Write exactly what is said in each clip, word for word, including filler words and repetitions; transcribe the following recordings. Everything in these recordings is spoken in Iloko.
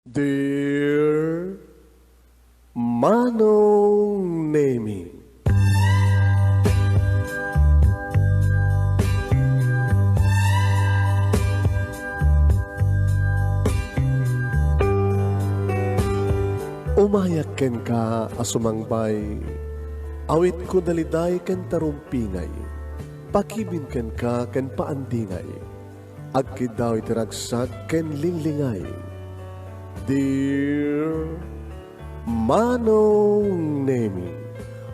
Dear Manong Nemi. Umayak kenka a sumangbay, awitko daliday ken tarumpingay, pakibin kenka ken paandingay. Agkiddaw iti ragsak ken linglingay. Dear Manong Nemi,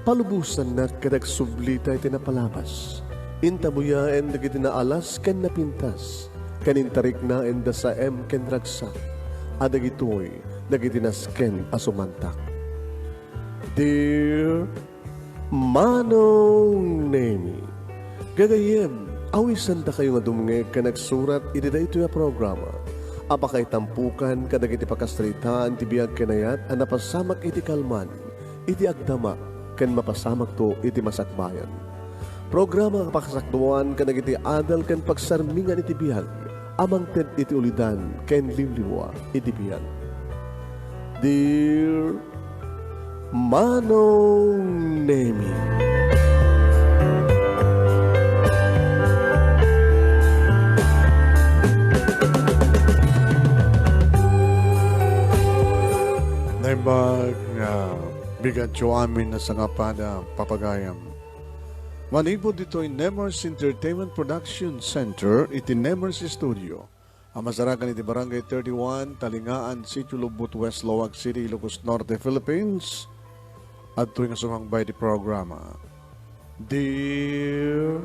palubosannak ket agsublita iti napalabas. Intabuyaen dagiti naalas ken napintas, ken intariknaen da saem ken ragsak, a dagitoy dagiti nasken a sumantak. Dear Manong Nemi, gagayyem, awisandakayo nga dumngeg ken agsurat iti daytoy a programa a pakaitampukan kadagiti pakasaritaan ti biag ken ayat a napasamak iti kalman, iti agdama, ken mapasamakto iti masakbayan. Programa nga pakasakduan kadagiti adal ken pagsarmingan iti biag a mangted iti ulidan ken liwliwa iti biag. Dear Manong Nemi. Naimbag nga bigatyo amin a sangapada, papagayam. Manipud ditoy Nemers Entertainment Production Center iti Nemers Studio a masarakan iti Barangay thirty-one, Talingaan, Sitio Lubot West, Laoag City, Ilocos Norte, Philippines. Adtoy nga sumangbay ti programa, Dear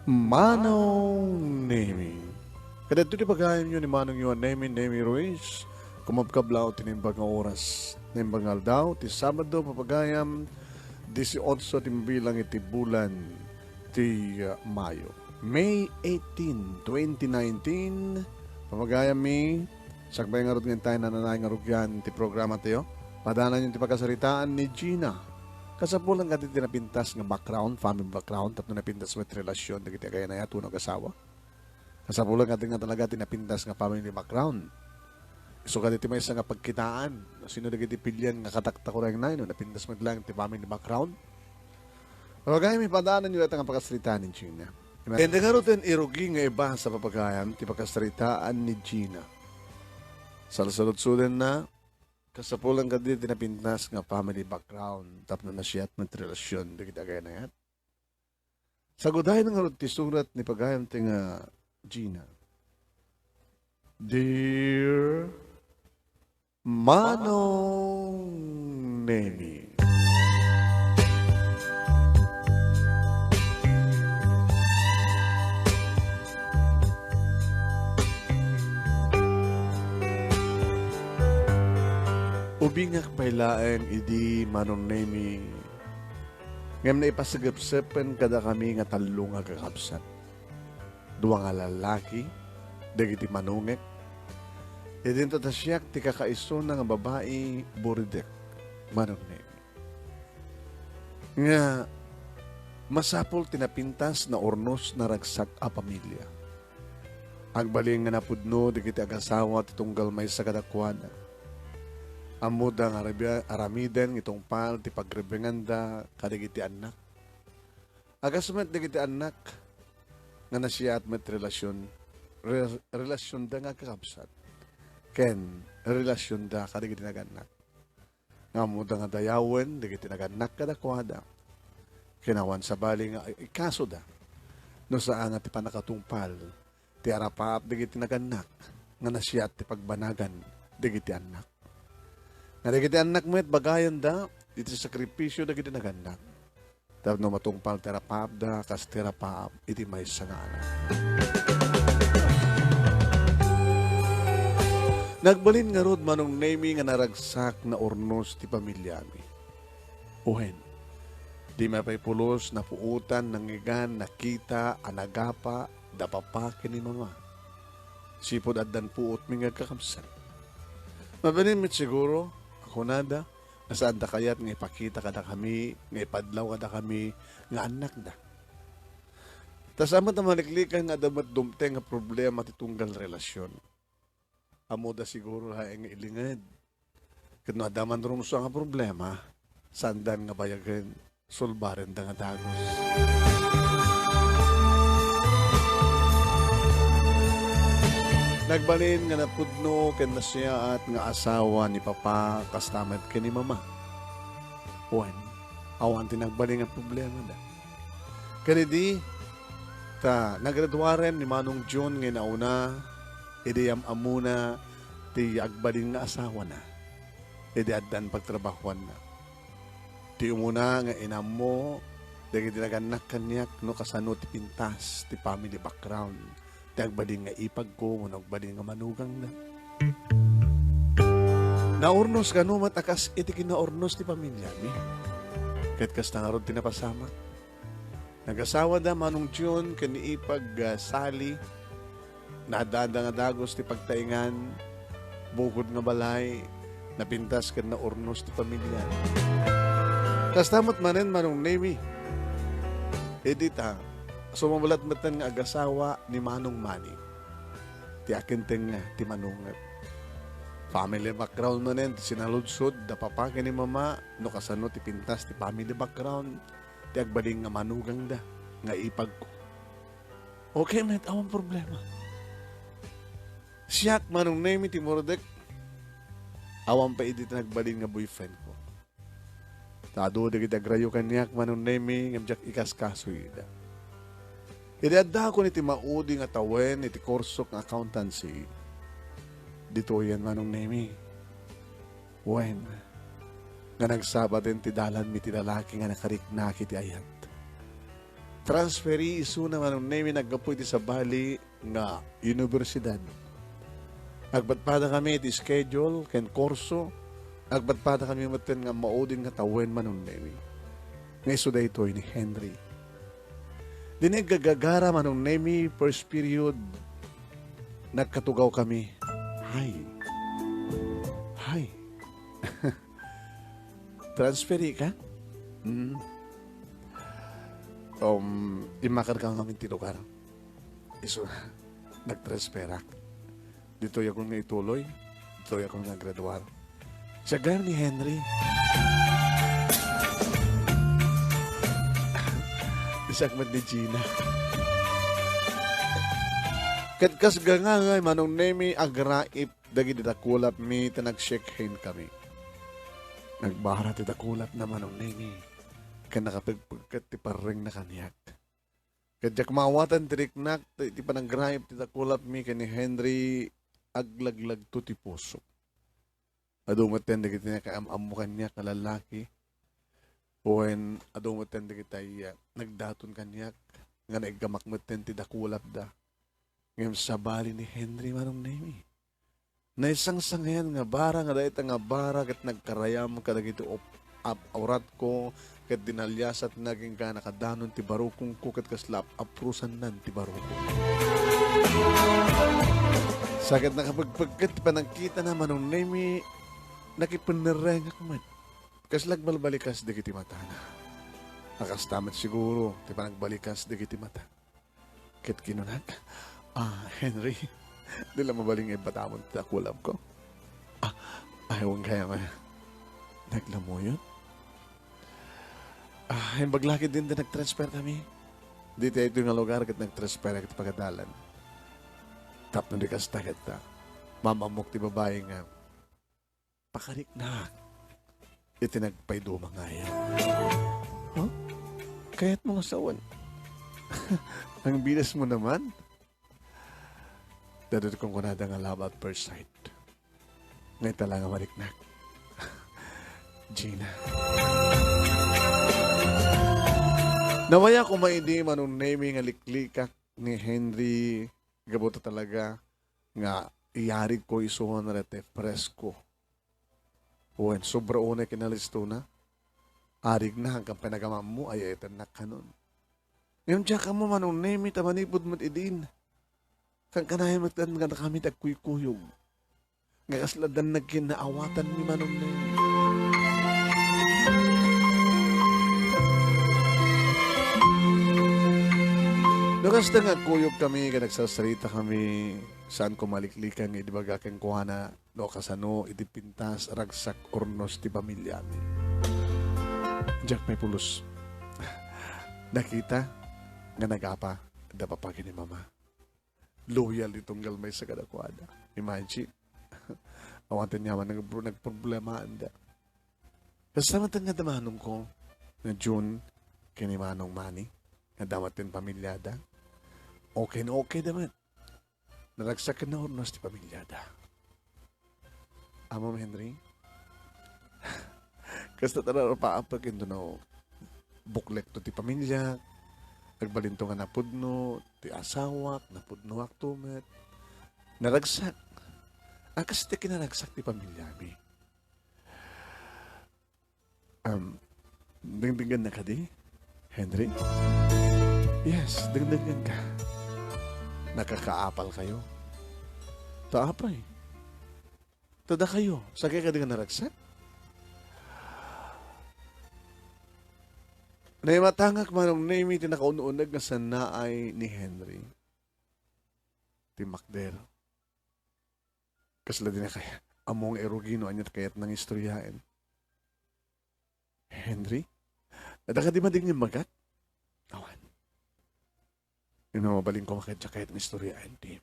Manong Nemi. Kadagitoy ti pagayamyo ni Manongyo a Nemi, Nemi Ruiz. Kumabkablaw ti naimbag nga oras, naimbag nga aldaw, ti Sabado, papagayam, dieciocho ti mabilang iti bulan ti, uh, Mayo. May eighteen, twenty nineteen. Papagayammi, sakbay ngarud nga intay nananay nga rugian ti programa tayo. Padananyo ti pakasaritaan ni Gina. Kasapulan kadi ti napintas nga background, family background, tapno napintas met relasyon dagiti agayat wenno agasawa. Kasapulan kadi nga talaga ti napintas nga family background. Isu kadi ti maysa nga pagkitaan no sino dagiti pilian nga kataktakurengnay no napintas met laeng ti family background. Papagayammi, padananyo dayta nga pakasaritaan ni Gina. Ken ngaruden, irugi nga ibasa, papagayam, ti pakasaritaan ni Gina. Salsaludsodenna, kasapulan kadi ti napintas nga family background tapno nasiat met relasyon dagiti agayat. Sagudayen ngarud ti surat ni pagayamta nga Gina. Dear Manong Nemi. Ubingak pay laeng idi, Manong Nemi, ngem naipasagepsepen kadakami nga tallo nga kakabsat. Dua nga lallaki dagiti manongek. Idinto ta siak ti kakaisuna nga babai, buridek, Manong Nemi. Nga masapul ti napintas, naurnos, naragsak a pamilia. Agbalin nga napudno dagiti agasawa ti tunggal maysa kadakuada. Ammoda nga arabi-, aramiden nga itungpal ti pagrebenganda kadagiti annak. Agas met dagiti annak nga nasiat met relasyon, re-, relasyonda nga agkakabsat ken relasyonda kadagiti nagannak. Nga ammoda nga dayawen dagiti nagannak kadakuada. Ken awan sabali nga ikasoda no saan nga ti pannakatungpal ti arapaap dagiti nagannak nga nasiat ti pagbanagan dagiti annak. Nga dagiti annak met, bagayenda iti sakripisio dagiti nagannak tapno matungpal ti arapaapda kas ti arapaap iti maysa nga anak. Nagbalin ngarud, Manong Nemi, nga naragsak, naurnos ti pamiliami. Wen, dimi pay pulos napuotan, nangngegan, nakita a nagapa da papa ken ni mama. Sipud addan puotmi nga agkakabsat. Mabalin met siguro a kunada nga saanda kayat nga ipakita kadakami nga ipadlaw kadakami nga annakda. Ta saan met a maliklikan nga adda met dumteng nga problema ti tunggal relasyon. Ammoda siguro laeng nga ilinged. Ket no adda man rumsua nga problema, saandan nga bayagen, sulbarenda nga dagus. Nagbalin nga napudno ken nasiaat nga asawa ni Papa, kasta met ken ni Mama. Wen, awan ti nagbalin nga problemada. Ken idi ta nagraduaren ni Manong John nga inauna, idi am-ammona ti agbalin nga asawana, idi addan pagtrabahuanna. Ti umuna nga inammo dagiti nagannak kaniak no kasano ti pintas ti family background ti agbalin nga ipagko wenno agbalin nga manugangda. Naurnos kano met a kas iti kinaurnos ti pamiliami. Ket kasta ngarud ti napasamak. Nagasawada Manong John ken ni Ipag, ah, Sally. Naadda nga dagus ti pagtaengan, bukod nga balay, napintas ken naurnos ti pamilya. Kasta met manen Manong Nemi. Idi ta, sumablat metten nga agasawa ni Manong Manny. Ti akintengnga ti manunget. Family background manen ti sinaludsod da papa ken ni mama no kasano ti pintas ti family background ti agbalin nga manugangda nga ipagko. Okay met, awan problema. Siak, Manong Nemi, ti murdek, awan pay idi ti nagbalin nga boyfriend ko. Ta adu dagiti agrayo kaniak, Manong Nemi, ngem diak ikaskaso ida. Idi addakon iti maudi nga tawen iti kursok nga accountancy, ditoyen, Manong Nemi, wen, nga nagsabaten ti dalanmi ti lalaki nga nakariknak iti ayat. Transferi isuna, Manong Nemi, naggapu iti sabali nga universidad. Agpadpadakami iti schedule ken kurso. Agpadpadakami metten nga maudin nga tawen, Manong Nemi. Nga isu daytoy ni Henry. Dine gagagara, Manong Nemi, first period, nagkatugawkami. Hay. Hay. Transferi ka? Mm. Um, immakarka ngamin ti lugar. Isu, nagtransferak. Ditoy ako nga ituloy. Ditoy ako nga graduar. Siya gayam ni Henry. Siak met ni Gina. Ket kas gangangay, Manong Nemi, agraip dagiti dakulapmi ta nag-shake hand kami. Nagbara ti dakulapna, Manong Nemi, ken nakapegpegket ti parrengna kaniak. Ket diak maawatan ti riknak ti, ti panagraip ti dakulapmi ken ni Henry, aglaglagto ti pusok. Adu metten dagiti nakaam-ammo kaniak nga lallaki, wen adu metten dagiti, ah, nagdaton kaniak nga naiggamak metten ti dakulapda. Ngem sabali ni Henry, Manong Nemi. Naisangsangayan nga bara nga dayta nga bara ket nagkarayam kadagiti op-, ap-, auratko ket dinaliasatna agingga nakadanon ti barukongko ket kasla ap-, aprusannan ti barukong. Sa ket nakapegpegket ti panagkitana, Manong Nemi, nakipennerrengak met. Kasla agbalbalikas dagiti matana. A kasta met siguro ti panagbalikas dagiti mata. Ket kinunak, "Ah, Henry, di la mabalin nga ibatamon ti dakulapko?" "Ah, ay, wen gayam a naglamuyot. Ah, imbag la ketdin ta nagtransfer kami. Ditoy nga lugar ket nagtransfer ket pagadalan. Tapno di kasta ket, ah, maam-ammok ti babai nga pakariknak iti nagpaiduma nga ayat." "Huh? Kayatmo nga sawen? Ang bilis mo naman." Daytoy ti kunkunada nga love at first sight. Nga ita la nga mariknak. Gina. Nawaya koma idi, Manong Nemi, nga liklikak ni Henry, gapu ta talaga nga iyarigko isu nga narete presko. Wen, sobra unay kinalistona. Arigna, angkan pay nagamammo, ay-ayatennak kanon. Ngem diak ammo, Manong Nemi, ta manipud met idin, kankanayon met nga dakami ti agkuykuyog. Nga kasla dannag ken naawatanmi, Manong Nemi. Basta nga kuyog kami, nga nagsarsarita kami, saan ko maliklikan nga idibaga kenkuana no kasano iti pintas, ragsak, urnos ti pamiliami. Diak pay pulos. Nakita nga nagapa da papa ken ni mama. Loyal ti tunggal maysa kadakuada. Imagine. Awan ti aniaman nag-, nagproblemaanda. Kasta met nga da manongko nga June ken ni Manong Manny, nga adda met ti pamiliada. Okay na okay da met. Naragsak ken naurnos ti pamiliada. Ammom, Henry? Kasta ta narpaapek intono buklekto ti pamiliak, agbalinto nga napudno ti asawak, napudnoakto met. Naragsak. A, kasta kinaragsak ti pamiliami. Um, dengdenggenna kadi, Henry? Yes, dengdenggenka. Nakakaapalkayo. Ta apay? Ta dakayo, sakay kadi nga naragsak? Naimatangak, Manong Nemy, ti nakaun-uneg nga sannaay ni Henry. Ti makder. Kasla di na kaya. Ammom nga irugi no ania ti kayatna nga istoryaen. Henry? Adda kadi madingngem, magat? Awan. Ino, mabalinko maket ti kayat nga istoryaen ti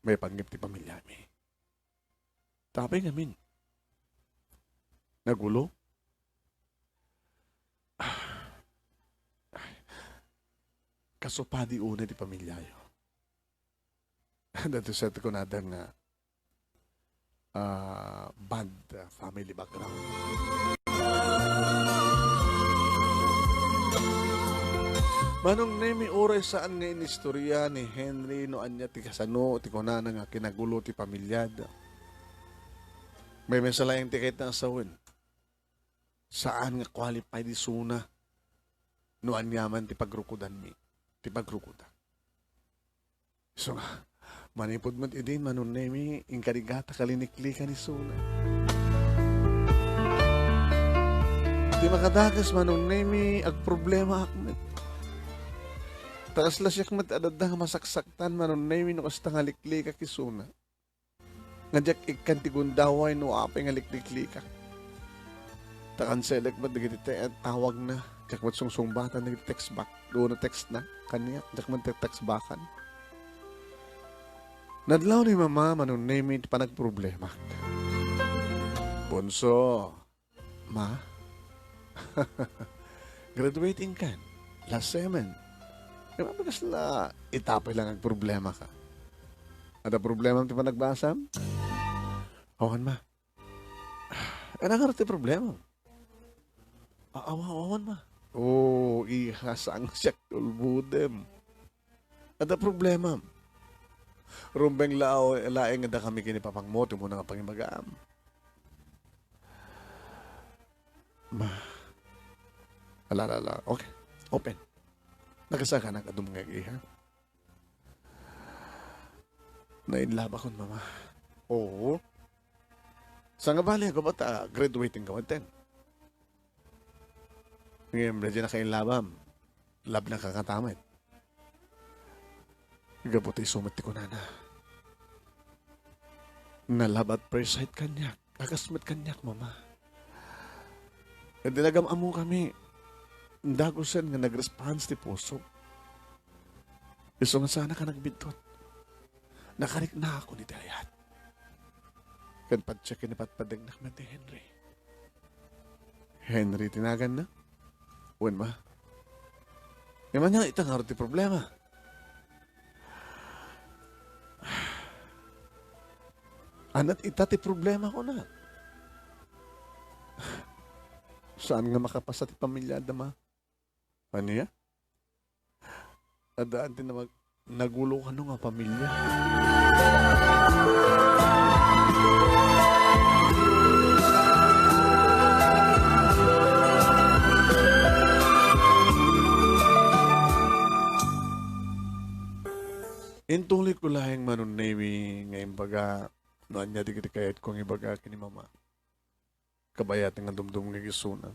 maipanggep ti pamiliami. Ta apay ngamin? Nagulo? Ay. Kasupadi unay ti pamiliayo. Dati sa ti kunada nga, ah, bad, ah, family background. Manong Nemy, uray saan nga inistorya ni Henry no ania ti kasano ti kunana nga kinagulo ti pamiliada. Maymaysa laeng ti kayatna a sawen. Saan nga qualified isuna no aniaman ti pagrukodanmi, ti pagrukodan. Isu nga, manipud met idin, Manong Nemy, inkarigat a kaliniklikan isuna. Ti makadakes, Manong Nemy, agproblemaak met. Ta kasla siak met a adda nga masaksaktan, Manong Nemy, no kasta nga liklikak isuna. Nga diak ikkan ti gundaway no apay nga likliklikak. Ta kanselek met dagiti te-, tawagna. Diak met sungsungbatan dagiti text back, no text na kaniak. Diak met te-, text backan. Nadlaw ni Mama, Manong Nemy, ti panagproblemak. Bunso, Ma? Graduating kan? Last sem-, em? Ngem apay kasla ita pay lang agproblemaka? Adda problemam ti panagbasam? Awan, Ma. Ania ngarud ti problemam? A-, awa-, awan, Ma. Oh, iha, saan siak ulbodem. Adda problemam. Rumbeng la-, laeng nga dakami ken ni papangmo ti umuna nga pangimagaam. Ma. Ala, ala, ala. Okay. Open. Nagasakanak a dumngeg, iha? Nainlabakon, Mama. Oo. Saan nga bale, agabata, graduating ka met ten. Ngem, daydi nakainlabam. Love na kakatamet. Gapu ta isu met ti kunana. Na-love at first sight kaniak. Akas met kaniak, Mama. Idi nagam-ammokami, dagusen nga nag-response ti pusok. Isu nga saanak a nagbiddut. Nakariknaakon iti ayat. Ken patse ken ipatpadengnak met ni Henry. Henry ti naganna? Wen, Ma. Ngem ania ita ngarud ti problema? Aniat ita ti problema, kuna. Saan nga makapasa ti pamiliada, Ma? Ania? Addaan ti namag-, nagulo kano nga pamilia. Intulidko laeng, Manong Nemy, nga imbaga no ania dagiti kayatko nga ibaga ken ni Mama. Kabayat nga dumdumngeg isuna.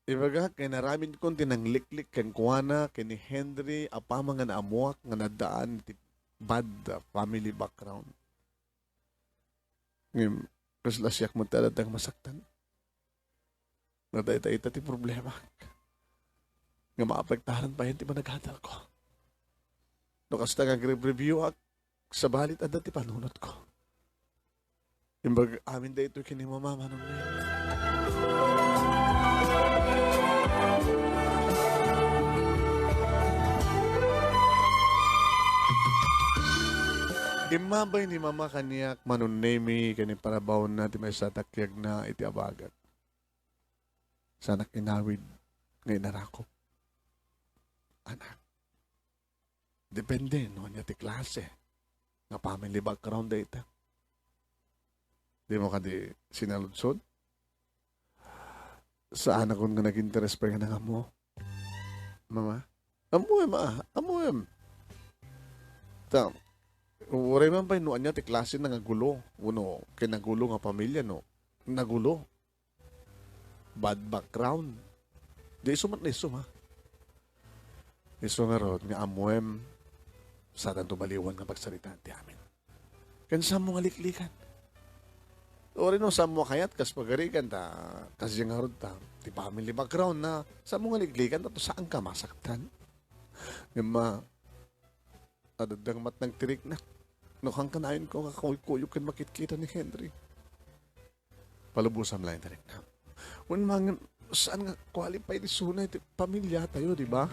Ibagak, nga inaramidkon ti nangliklik kenkuana ken ni Henry, apaman nga naammoak nga naddaan iti bad family background. Ngem, kasla siak met ti adda nga masaktan. Nga dayta ita ti problemak. Nga maapektaran pay ti panagadalko. No kasta nga agrebribioak, sabali adda ti panunotko. Imbag amin daytoy ken ni Mama, Manong Ned. Immabay ni Mama kaniak, Manong Nemi, ken iparabawna ti maysa a takiagna iti abagak. Saanak inawid nga inarakop. Anak, depende no ania ti klase nga family background dayta. Dimo kadi sinaludsod? Saanakon nga nag-interes pay nga nangammo, Mama? Ammoem, ah, ammoem. Ta, uray man pay no ania ti klase nga gulo, wenno kinagulo nga pamilya, no? Nagulo. Bad background. Di isu met no isu, ha? Isu ngarud nga ammoem, saanto baliwan nga pagsaritaan ti amin. Ken saanmo nga liklikan. Uray no saanmo a kayat, kas pagarigan ta, kas diay ngarud ta, ti family background na, saanmo nga liklikan, ta saanka masaktan. Ngem ma, adda nga matnag ti riknak. No kanayon ko nga kuykuyog ken makitkita ni Henry. Palubosam laeng ti riknak. Wen man, saan nga qualified isuna iti pamilyatayo, di ba?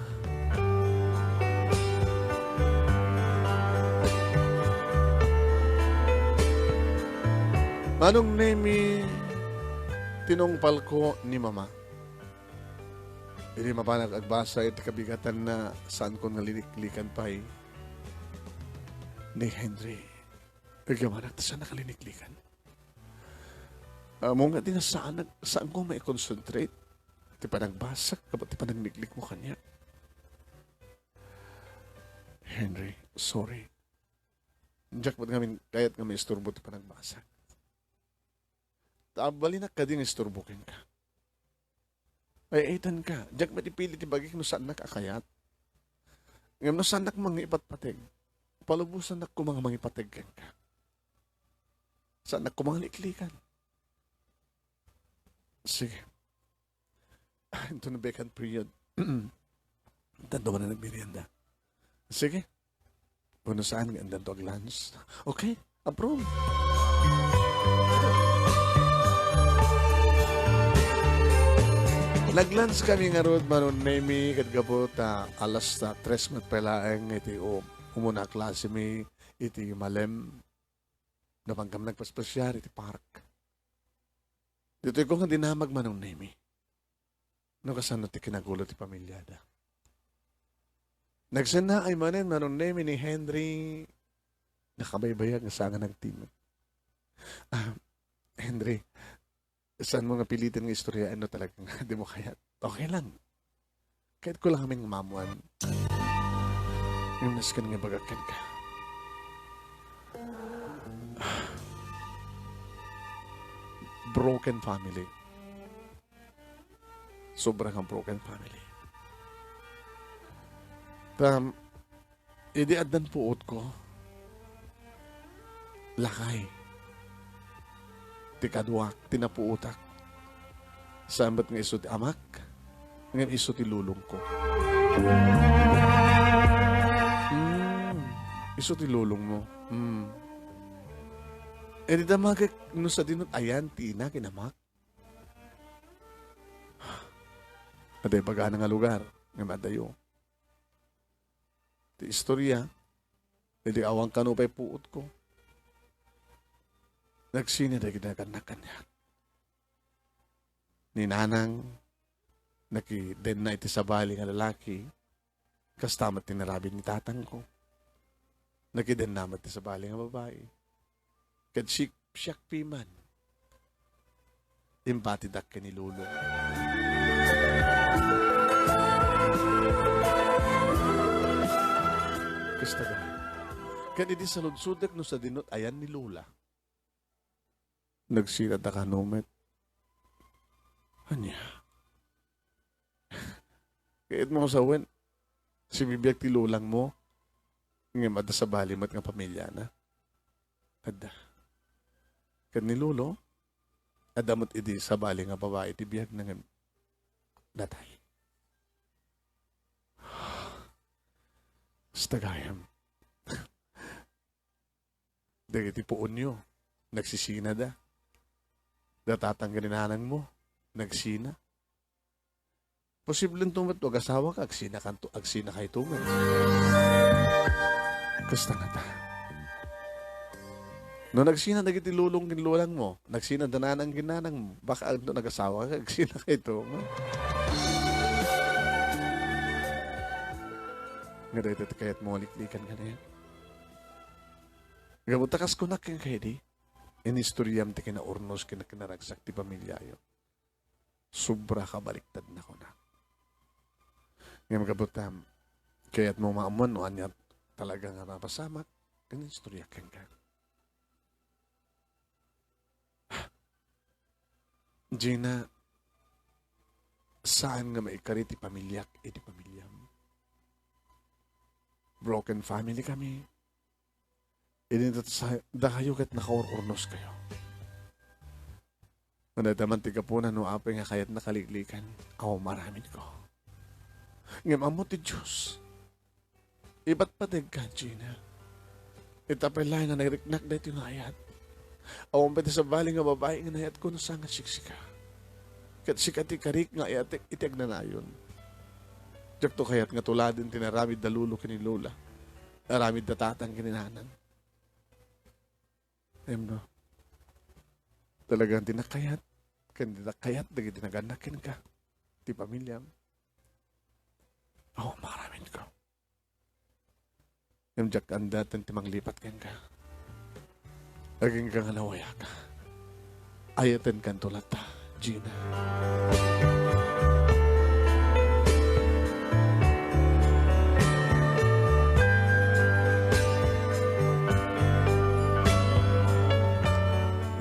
Manong Nemi, tinungpalko ni Mama. Idi mapanak agbasa iti kabigatanna, saankon nga liniklikan pay ni Henry. Agyamanak ta saanak a liniklikan. Ammom nga di nga saanak, saanko mai-concentrate ti panagbasak, ket ti panagliklikmo kaniak. Henry, sorry. Diak met ngamin kayat nga maisturbo ti panagbasak. Ta balinak kadi nga isturbo kenka. Ay, ay, tan ka. Diak met ipili ti bagik no saannak a kayat. Ngem no saannak mangipatpateg, palubosannak koma nga mangipateg kenka. Saannak koma nga liklikan. Sige. Ah, into na vacant period. Tanto ba na nagmerienda? Sige. Wenno saan nga addanto ag-lunch? Okay, approve. Nag-lunch kami ngarud, Manong Nemi, ket gapu ta alas ta tres met pay laeng iti u-, umuna a klase mi iti malem. Napan kami nagpaspasiar iti park. Ditoy ko nga dinamag, Manong Nemi. No kasano ti kinagulo ti pamilyada. Nagsennaay manen, Manong Nemi, ni Henry. Nakabaybayag nga saan nga nagtimek. Ah, Henry, saanmo nga piliten nga istoryaen no talaga nga dimo kayat. Okay lang. Kayatko lang amin nga maammoan. Ngem nasken nga ibagak kenka. Broken family. Sobra nga broken family. Ta, idi addan puotko, lakay ti kaduak, ti napuotak. Saan met nga isu ti amak, ngem isu ti lolongko. Hmm, isu ti lolongmo. Hmm. Idi damagek no sadino ti ayan ti ina ken amak. Adda ibagana nga lugar, ngem adayo. Ti istorya, idi awan kano pay puotko, nagsina dagiti nagannak kaniak. Ni nanang, nakidenna iti sabali nga lalaki, kasta met ti narabid ni tatangko. Nakidenna met ti sabali nga babai. Ket si-, siak piman, impatidak ken ni Lolo. Kasta gayam. Ket idi saludsodek no sadino ti ayan ni Lola, nagsina ta kano met. Ania? Kayatmo sawen, sibibiag ti lolangmo, ngem adda sabali met nga pamiliana. Adda. Ket ni lolo, adda met idi sabali nga babai ti biagna ngem natay. Basta gayam. Dagiti puonyo, nagsisinada. Datatang ken ni nanangmo, nagsina. Posiblento met no agasawaka, agsinakanto, agsinakayto met. Kasta ngata. No nagsina dagiti lolong ken lolangmo, nagsina da nanang ken nanangmo, baka no agasawaka, agsinakayto met. Nga daytoy ti kayatmo nga liklikan kaniak. Gapu ta kas kunak kenka idi, inistoriam ti kinaurnos ken kinaragsak ti pamiliayo. Sobra kabaliktadna kunak. Ngem gapu ta, kayatmo maammuan no ania talaga nga napasamak, inistoriak kenka. Gina, saan nga maikari ti pamiliak iti pamiliam. Broken family kami. Idi ta-, sa-, dakayo ket nakaur-urnos kayo. Nga dayta man ti gapuna no apay nga kayatna kaliklikan, awan maramidko. Ngem ammo ti Dios. Ipatpategka, Gina. Ita pay laeng nga nairiknak daytoy nga ayat. Awan pay ti sabali nga babai nga nayatko no saan nga siksika. Ket sika ti karik nga ayatek iti agnanayon. Diakto kayat nga tuladen ti naramid da lolo ken ni lola. Aramid da tatang ken ni nanang. Em, no? Talagang di nakayat, ken di nakayat dagiti nagannak kenka, ti pamiliam. Awan maramidko. Ngem diak andaten ti manglipat kenka. Agingga nga nawayaka. Ayatenkanto latta, Gina.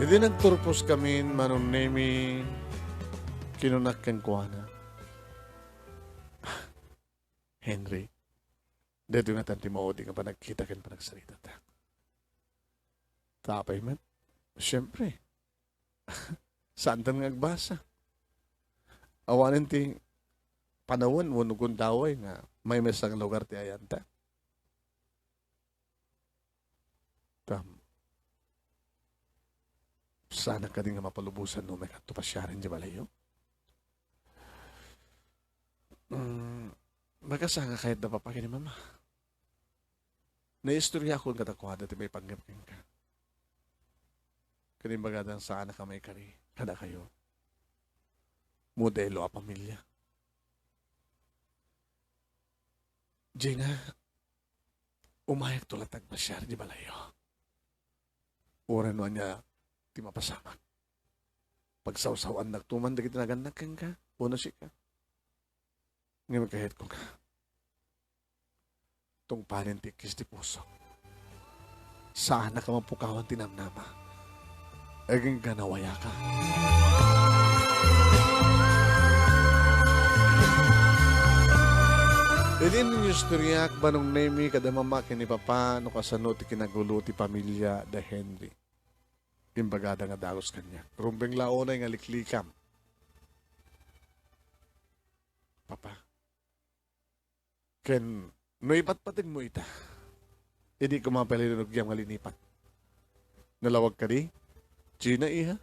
Idi nagturposkamin, Manong Nemi, kinunak kenkuana, "Henry, daytoy ngatan ti maudi nga panagkita ken panagsaritata." Ta apay met? Siempre. Saantan nga agbasa. Awanen ti panawen wenno gundaway nga maymaysa nga lugar ti ayanta. Tam. Saan kadi nga mapalubosan no umaykatto pasiaren di balayyo? Mm, makasa nga kayat da papa ken ni mama. Naistoryaakon kadakuada ti maipanggep kenka. Ken imbagada nga saan a maikari kadakayo. Modelo a pamilya. Gina, umayakto latta agpasiar di balayyo. Uray no ania ti mapasamak. Pagsawsaw-annakto man dagiti nagannak kenka, wenno sika. Ngem kayatko nga tungpalen ti ikkis ti pusok. Saanak a mapukawan ti namnama. Agingga nawayaka. Idi inistoriak, Manong Nemi, kada mama ken ni papa, no kasano ti kinagulo ti pamilya da Henry. Imbagada nga dagus kaniak. Rumbeng la unay nga liklikam. Papa, ken no ipatpategmo ita, idi koma pay la inugiam nga linipat. Nalawag kadi? Gina, iha?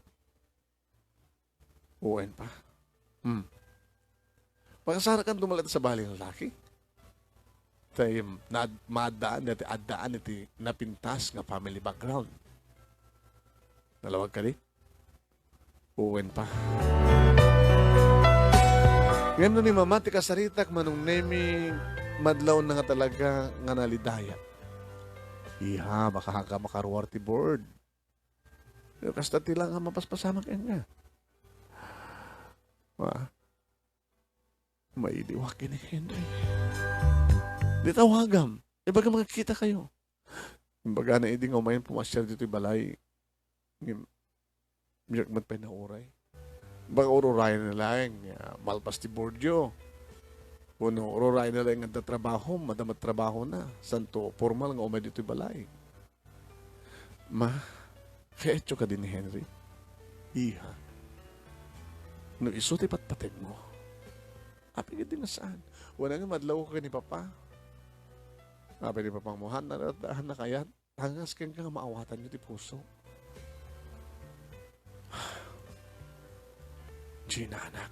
Wen pa. Hmm. Makasarakan dumalat sa bali nga laki. Tay, nad-, maaddaan, dati addaan iti napintas nga family background. Nalawag kadi? Wen pa. Ngem no ni mama ti kasaritak, Manong Nemi, madlawna nga talaga nga nalidaya. Iha, baka ka makaruar ti board. Pero kasta ti la nga mapaspasamak enka. Wa, mailiwak ni Henry. Di tawagam. Ibaga makakita kayo. Imbagana idi nga umayen pumasyar ditoy balay. Ngem, diak met pay nauray. Baka ururayen na laeng, ah, malpas ti boardyo. Wenno, uray na laeng adda trabaho, madama trabahona, santo formal nga umay ditoy balay. Ma, kayatyo kadi ni Henry? Iha, no isu ti patpategmo, apay ketdi nga saan? Wen, madlawko ken ni Papa. Apay ni Papang mo, han, han, han nakayat? Tangas kenka nga maawatanyo ti puso. Gina, anak.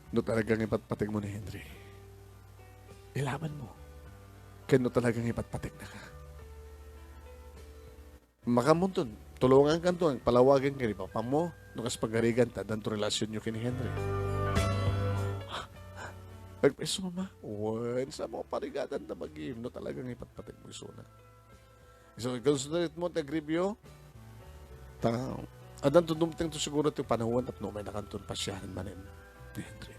No talaga nga ipatpategmo ni Henry, ilabanmo. Ken no talaga nga ipatpategnaka, makamunton, tulongankanto nga palawagen ken ni Papamo no kas pagarigan ta addanto relasionyo ken ni Henry. Nagpaiso, Mama? Wen, sa mo parigadan ta bagim no talaga nga ipatpategmo isuna. So, i-considerate mo ti agribio. Ta, addanto dumtengto siguro ti panawen tapno umaynakanton pasiaren manen ni Henry.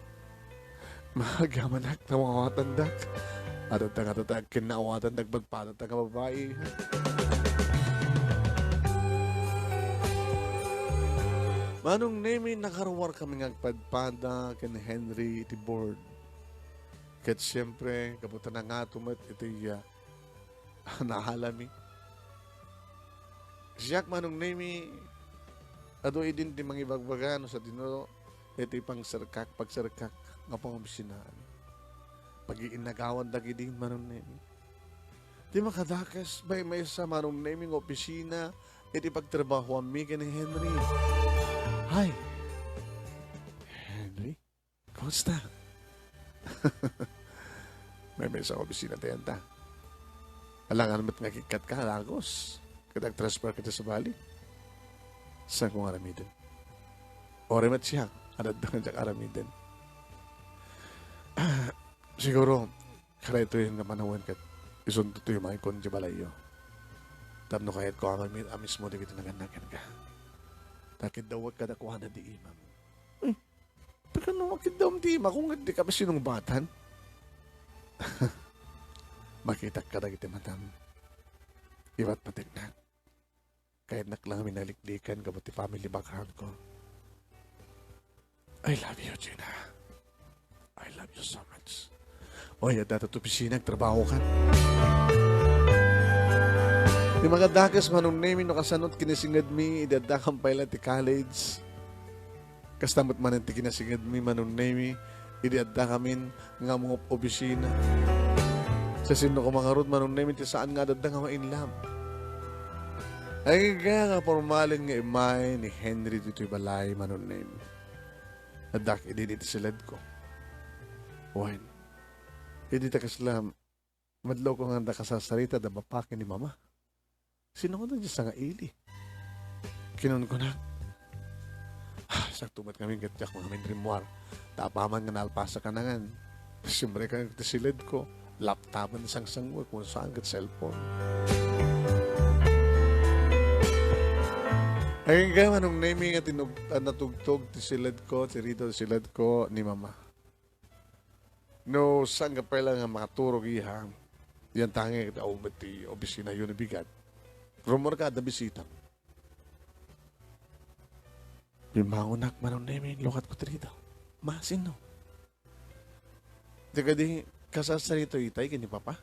Maagyamanak ta maawatandak. Adda nga adda ti agkinnaawatan dagpadpada nga babai. Manong Nemi, nakaruar kami nga agpadpada ken Henry iti board. Ket siempre, gapu ta nangato met iti, ah, naalami. Siak, Manong Nemi, adu idin ti mangibagbaga no sadino iti pangserkak, pagserkak nga pangobisinaan. Pagiinnagawan dagidi, Manong Nemi. Ti makadakes, maymaysa, Manong Nemi, nga opisina iti pagtrabahoanmi ken ni Henry. Hay! Henry? Kumusta? Maymaysa nga opisina tayo ta. Alangan met nga kikkat ka, Lagos. Ket agtransfer ka sa bali. Saan ko nga aramiden? Ore met siya, adda nga diak aramiden. Siguro, kadaytoy nga panawen ket isunto toy maikon ti balayyo. Tapno kayatko a mami-, a mismo dagiti nagannagan ka. Ta kiddawek kadakuada di imam. Uy, pikano makiddawem ti imakom ket dika sinungbatan? Makitak kadagiti matam. Iwat pateknak. Kayatnak lang a manaliklikan gapu ti family background ko. I love you, Gina. I love you so much. Oy, adda ta ti opisina, agtrabaho ka. Ti makadakes, Manong Nemi, no kasano ti kinasingedmi, idi addakam pay la ti college. Kasta met manen ti kinasingedmi, Manong Nemi, idi addakamin nga ammo opisina. Sa sino ko mangarud, Manong Nemi, ti saan nga adda nga ma-in love? Ay, kaya nga formalen nga immay ni Henry ditoy balay, Manong Nemi. Addak idi iti siledko. Wen, idi ta kasla, madlawko nga adda kasarsarita da bapa ken ni mama. Sino nga diay sangaili? Kinunkunak. Ah, sakto met ngamin ket diak ngamin rimmuar. Ta apaman nga nalpasak a nangan. Siempre ka ti siledko. Laptopan ti sangsangwek, kung saan ket cellphone. Ay, kaya Manong Nemi nga tinug-, ah, natugtog ti siledko, ti rido ti siledko ni mama. No, saan ka pay la nga makaturog, iha? Yan tangi, aw, met ti opisina yo ni bigat. Rumor ka, adda bisita. Bimmangonak, Manong Nemi, lukat ko ti rido. Ma, sino? Ti kadi, kasarsarita itay ken ni Papa?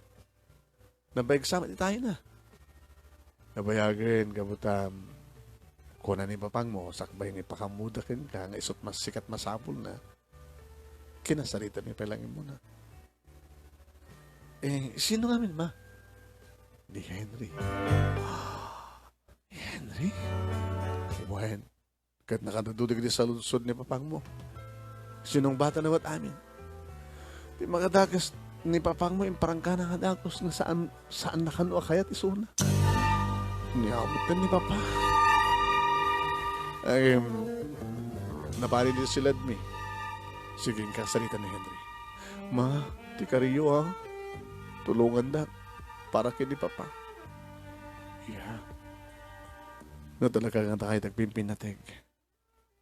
Nabayagsam itay na. Nabayagen, gapu ta, kuna ni papangmo, sakbay nga ipakammoda kenka, nga isut' massikat masapulna. Kinasarita mi pay la nga immuna. Eh, sino ngamin, ma? Ni Henry. Ni Henry? Wen, ket nakadadu dagiti saludsod ni papangmo. Sinungbatan met amin. Ti makadakes ni papangmo, imparangkana nga dagus nga saan, saan na kano a kayat isuna. Niabot ni papa. Ay, em, napalid ti siledmi. Sige, inkasarita ni Henry. Ma, ti kariyo, a. Tulongandak para ken ni papa. Iya. No talaga nga dakayo ti agpimpinnateg,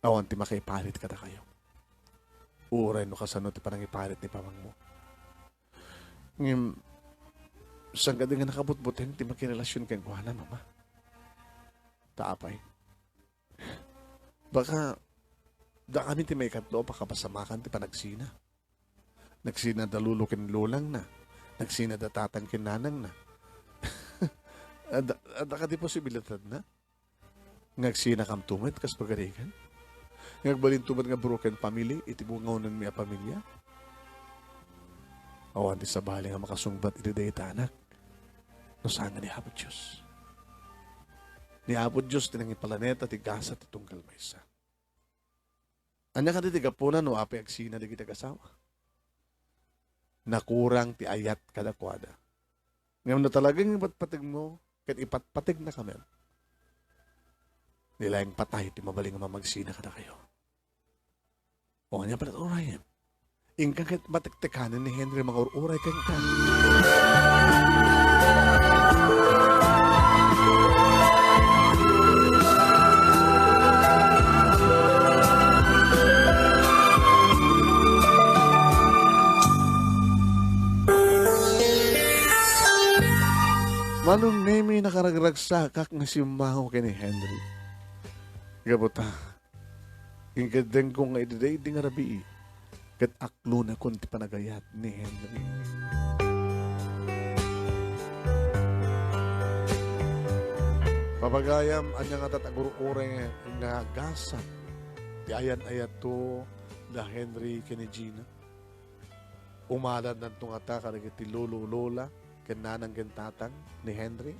awan ti makaiparit kadakayo. Uray no kasano ti panangiparit ni papangmo. Ngem, saan kadi nga nakabutbuteng ti makirelasion kenkuana, mama? Ta apay? Baka, dakami ti maikatlo a pakapasamakan ti panagsina. Nagsina da lolo ken lolangna. Nagsina da tatang ken nanangna. Adda, adda kadi posibilidadna? Nga agsinakam met kas pagarigan? Nga agbalinto met nga broken family iti bungawnenmi a pamilia? Awan ti sabali nga makasungbat iti dayta, anak, no saan nga ni Apo Dios. Ni Apo Dios ti nangipalanta ti gasat ti tunggal maysa. Ania kadi ti gapuna no apay agsina dagiti agasawa? Nakurang ti ayat kadakuada. Ngem no talaga nga ipatpategmo ket ipatpategnaka met, di laeng patay ti mabalin nga mamagsina kadakayo. O, ania pay latta urayem? Inka ket matiktikanen ni Henry mangur-uray kenka. Manong Nemi, nakaragragsakak nga simmango ken ni Henry. Gapu ta, inkeddengko nga idi daydi nga rabii, ket aklonakon ti panagayat ni Henry. Papagayam, ania ngata ti agur-uray nga gasat ti ayan-ayatto da Henry ken ni Gina? Umalandanto ngata kadagiti lolo, lola, ken nanang ken tatang ni Henry?